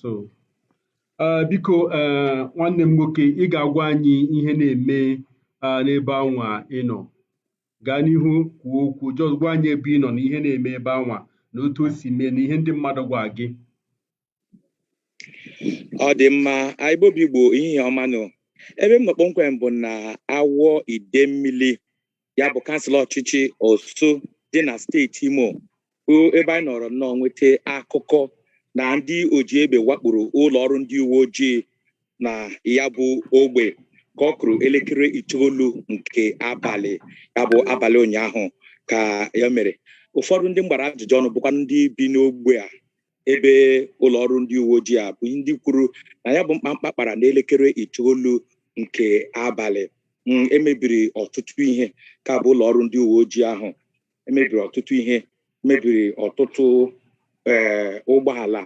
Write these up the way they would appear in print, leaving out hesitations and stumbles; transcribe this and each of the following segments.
So biko, nwanne m nwoke, ị ga-agwa anyị ihe na-eme n'ebe anwa ị nọ. Gaa n'ihu kwuo okwu, just gwa anyị ebe ị nọ na ihe na-eme ebe anwa na otu o si mee na ihe ndị mmadụ gwa gị. Ọ dị mma. Igbo bụ Igbo, ehihie ọma nụ. Ebe m nọ kpọmkwem bụ na Awọ Idemmili, ya bụ kansụl ọchịchị Orsu dị na steeti Imo, bụ ebe anyị nọrọ nnọọ nweta akụkọ na ndị oji egbe wakporo ụlọ ọrụ ndị uwe ojii na ya bụ ogbe ka ọ kụrụ elekere 9 nke abalị, ya bụ abalị ụnyaahụ ka ya mere. Ụfọdụ ndị mgbara ajụjụ ọnụ bụkwa ndị bi n'ogbe a ebe ụlọ ọrụ ndị uwe ojii a, bụ ndị kwuru na ya bụ mkpamkpa kpara n'elekere 9 nke abalị. Emebiri ọtụtụ ihe ka bụ ụlọ ọrụ ndị uwe ojii ahụ, emebiri ọtụtụ ihe, mebiri ọtụtụ ụgbọala,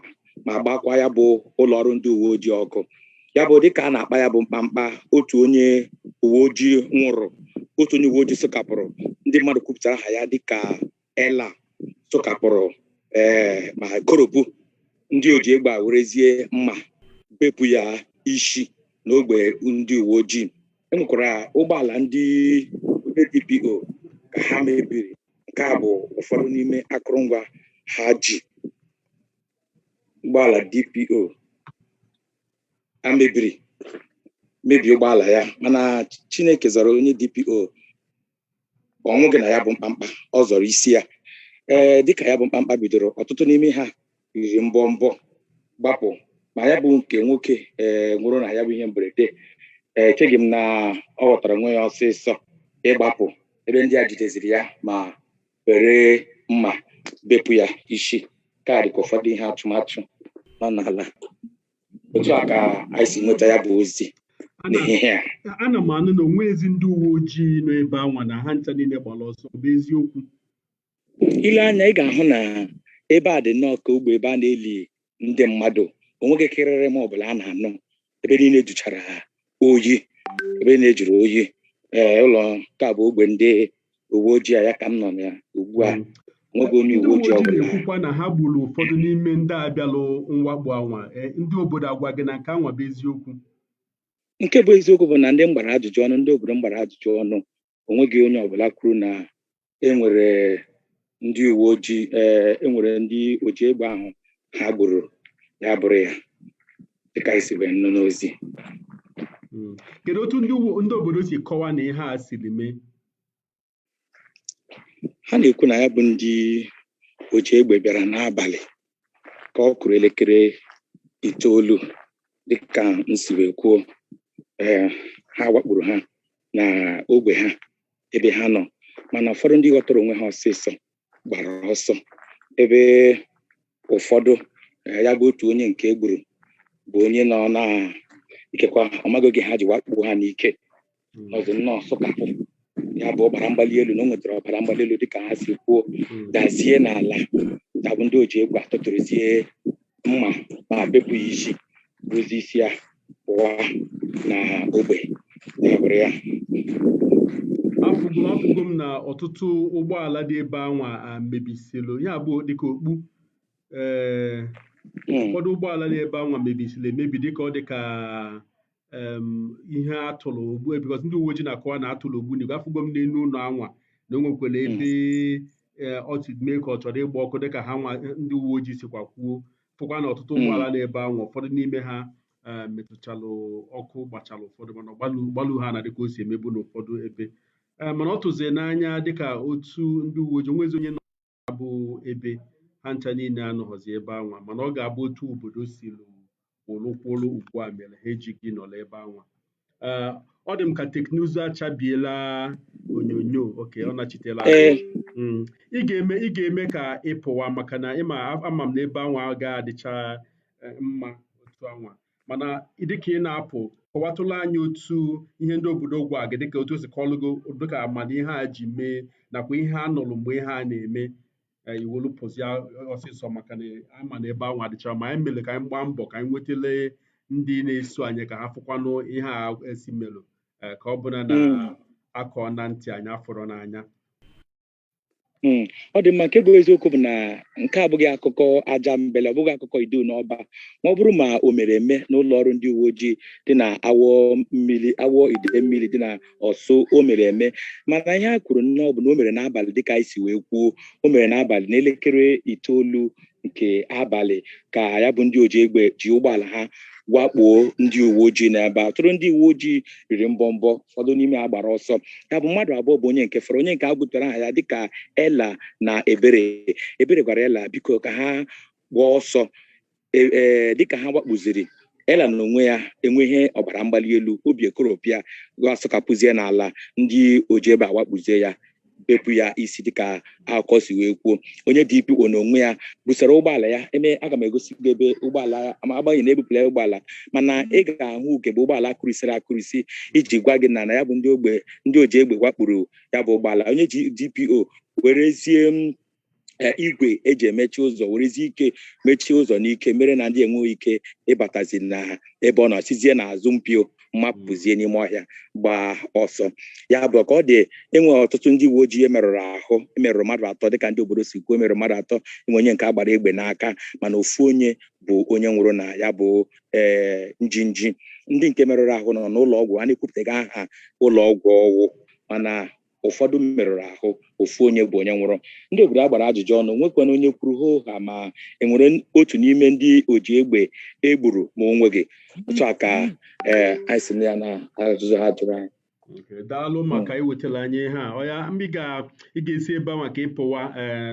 ma gbakwa ya bụ ụlọ ọrụ ndị uwe ojii ọkụ. Ya bụ dịka a na-akpa ya bụ mkpamkpa, otu onye uwe ojii nwụrụ, otu onye uwe ojii sụkapụrụ. Ndị mmadụ kwupụtara aha ya dịka Ela sụkapụrụ ma koropu. Ndị oji egbe a werezie mma bepụ ya isi n'ogbe ndị uwe ojii. Enwekwara ụgbọala ndị DPO ka ha mebiri. Nke a bụ ụfọdụ n'ime akụrụngwa ha ji. Ụgbọala DPO a mebiri, mebie ụgbọala ya, mana Chineke zọrọ onye DPO, ọ nwụghị na ya bụ mkpamkpa, ọ zọrọ isi ya. Dịka ya bụ mkpamkpa bidoro, ọtụtụ n'ime ha riri mbọ mbọ gbapụ, ma ya bụ nke nwoke nwụrụ na ya bụ ihe mberede, echeghị m na ọ ghọtara onwe ya ọsịsọ ịgbapụ ebe ndị a jideziri ya ma were mma bepụ ya isi. Ka dịka ụfọdụ ihe atụmatụ nọ n'ala, otu a ka anyị si nweta ya bụ ozi n'ehihie a. Ana m anụ na onwezi ndị uwe ojii nọ ebe anwa, na ha ncha niile gbara ọsọ. Ọ bụ eziokwu? Ile anya, ị ga-ahụ na ebe a dị nnọọ ka ogbe ebe a na-eli ndị mmadụ. Onweghị kịrịrị ma ọbụla a na-anụ. Ebe niile juchara oyi, ebe niile juru oyi. Ụlọ nke a bụ ogbe ndị uwe ojii a ya ka m nọ na ya ugbu a. Onweghị onye Ndị uwe uwe ojii ojii ọbụla. na-ekwukwa na ha gburu ụfọdụ n'ime ndị abịalụ mwakpo anwa. Ndị obodo agwa gị na nke anwa bụ eziokwu? Nke bụ eziokwu bụ na ndị mgbara ajụjụ ọnụ, ndị obodo mgbara ajụjụ ọnụ, onweghị onye ọbụla kwuru na enwere ndị uwe ojii, enwere ndị oji egbe ahụ ha gburu. Ya bụrụ ya dịka anyị si wee nụ n'ozi. Kedu otu ndị obodo si kọwaa na ihe a siri mee? Ha na-ekwu na ya bụ ndị oji egbe bịara n'abalị ka ọ kụrụ elekere 9, dịka m si wee kwuo. Ha wakporo ha na ogbe ha ebe ha nọ, mana ụfọdụ ndị ghọtara onwe ha ọsịsọ gbara ọsọ, ebe ụfọdụ, ya bụ otu onye nke e gburu bụ onye nọ na ikekwa ọ maghị oge ha ji wakpo ha n'ike. Ọzọ nnọọ sụkapụ, ya bụ ọbara mgbali elu, na o nwetara ọbara mgbali elu dịka ha si kwuo, dazie n'ala. Ya bụ ndị oji egbe atụtụrụzie mma ma bepụ ya isi, bụzi isi ya pụọ na ogbe. Ya bụrụ ya. Afụgo m na ọtụtụ ụgbọala dị ebe anwa a mebisilu, ya bụ dịka okpu ụfọdụ ụgbọala dị ebe anwa mebisiri emebi, dịka ọ dịka ihe atụrụ ogbu, because ndị uwe ojii na-akọwa na atụrụ ogbunigwe. Afụgo m n'elu ụlọ anwa na o nwekwara ebe ọ si mee ka ọ chọrọ ịgba ọkụ, dịka ha nwa ndị uwe ojii sikwa kwuo. Fụkwa na ọtụtụ ụgbọala na-ebe anwa, ụfọdụ n'ime ha metụchalụ ọkụ, gbachalụ ụfọdụ, mana gbalu gbalu ha na dịka o si emebu n'ụfọdụ ebe. Mana ọ tụzie n'anya dịka otu ndị uwe ojii onwezi onye nọ bụ ebe ha ncha niile anọghọzi ebe anwa, mana ọ ga-abụ otu obodo si kwụrụ kwụrụ ugbu a mere ha ejighị nọrọ ebe anwa. Ọ dị m ka teknụzụ achabiela onyonyo oke ọ nachitela azụ. Ị ga-eme ka ị pụwa, maka na ịma ama m na ebe anwa agaghị adịcha mma otu anwa, mana dịka ị na-apụ, kọwatụla anyị otu ihe ndị obodo gwa gị, dịka otu o si kọọlụ gị, dịka amana ihe a ji mee nakwa ihe a nụrụ mgbe ihe a na-eme. Iwolu pụzia ọsịsọ, maka na ama na ebe anwa adịcha ma anyị mere ka anyị gbaa mbọ ka anyị nwetele ndị na-eso anyị ka ha fụkwanụ ihe a esi melụ, ka ọ bụla na akọ na ntị anyị afọrọ n'anya. Ọ dị mma. Nke bụ eziokwu bụ na nke abụghị akụkọ aja mbele, ọ bụghị akụkọ idu n'ọba, ma ọ bụrụ ma o mere eme n'ụlọ ọrụ ndị uwe ojii dị na Awọ Mmiri, Awọ Ide Mmiri dị na Ọsụ. O mere eme, mana ihe a kwuru nnọọ bụ na o mere n'abalị, dịka anyị si wee kwuo. O mere n'abalị n'elekere 9 nke abalị ka ya bụ ndị oji egbe ji ụgbọala ha wakpuo ndị uwe ojii n'ebe a. Tụrụ ndị uwe ojii riri mbọmbọ, ụfọdụ n'ime ha gbara ọsọ. Ya bụ mmadụ abụọ bụ onye nke fọrọ, onye nke a gụpụtara aha ya dịka Ela na Ebere. Ebere gwara Ela biko ka ha gbaa ọsọ. Ee, dịka ha wakpuziri Ela na onwe ya, enweghị ọbara mgbali elu, obi ekoropịa, asọkapụzie n'ala. Ndị oji egbe awakpuzie ya, bepụ ya isi, dịka akụkọ si wee kwuo. Onye DPO n'onwe ya busara ụgbọala ya eme. Aga m egosi gị ebe ụgbọala ya ma agbanyeghị na ebupụla ya ụgbọala, mana ị ga-ahụ ugegbe ụgbọala kụrisiri akụrisi iji gwa gị na ya bụ ndị ogbe, ndị oji egbe wakpuru ya bụ ụgbọala. Onye ji DPO werezie igwe eji emechi ụzọ, werezie ike mechie ụzọ n'ike, mere na ndị enweghị ike ịbatazi na ebe ọ nọ, sizie n'azụ mpio mapụzie n'ime ọhịa gbaa ọsọ. Ya bụ ka ọ dị. Enwe ọtụtụ ndị uwe ojii emerụrụ ahụ. Emerụrụ mmadụ atọ, dịka ndị obodo si kwuo. Emerụrụ mmadụ atọ, enwe onye nke agbara egbe n'aka, mana ofu onye bụ onye nwụrụ na ya bụ njinji. Ndị nke merụrụ ahụ nọ n'ụlọ ọgwụ. A na-ekwupụtaghị aha ụlọ ọgwụ ọwụ, mana ụfọdụ merụrụ ahụ, ofu onye bụ onye nwụrụ. Ndị obodo a gbara ajụjụ ọnụ, nwekwana onye kwuru hoo ha ma enwere otu n'ime ndị oji egbe egburu ma o nweghị. Otu a ka anyị si na ya na ajụjụ ha jụrụ anyị. Okay, daalụ maka iwetara anyị ihe a. Ọya ị ga-esi ebe a maka ịpụwa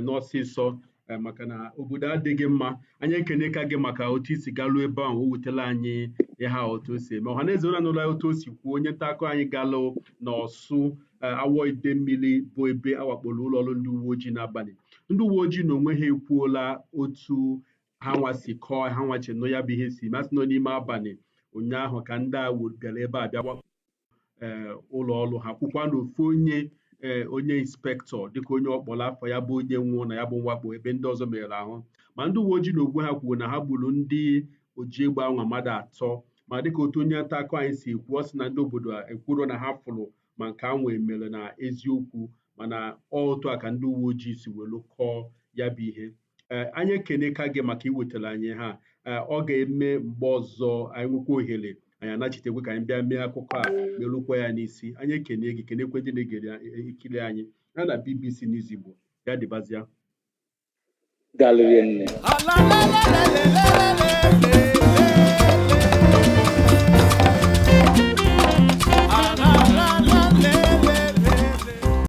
n'ọsịsọ, maka na obodo adịghị mma. Anyị ekene ka gị maka otu isi galuo ebe ahụ o wetara anyị ihe a, otu o si eme. Ọha na eze, ụra n'ụlọ, otu o si kwuo, onye nta akụkọ anyị galụ n'Ọsụ, Awọ Ide Mmiri, bụ ebe awakporo ụlọ ọrụ ndị uwe ojii n'abalị. Ndị uwe ojii na onwe ha ekwuola otu ha nwa si kọọ, ha nwa che nụ ya bụ ihe si masị nọ n'ime abalị ụnyaahụ ka ndị a bịara ebe a bịa wakpo ụlọ ọrụ ha. Kwukwa na ofu onye, onye inspector, dịka onye ọkpọrọ afọ ya, bụ onye nwụọ na ya bụ mwakpo, ebe ndị ọzọ mere ahụ. Ma ndị uwe ojii na ogwe ha kwuru na ha gburu ndị oji egbe anwa mmadụ atọ. Ma dịka otu onye nta akụkọ anyị si ekwu, ọ sị na ndị obodo ekwuro na ha fụrụ ma nke ahụ emere na eziokwu, mana ọ otu a ka ndị uwe ojii si welu kọọ ya bụ ihe. Anyị ekene ka gị maka iwetara anyị ha. Ọ ga-eme mgbe ọzọ anyị nwekwa ohere, anyị anachitekwe ka anyị bịa mee akụkọ a, merụkwa ya n'isi. Anyị ekene gị, kenekwe ndị na-egere ikiri anyị ya na BBC News Igbo. Ya dịbazịa. Daalụ rinne. La la la la la la la la.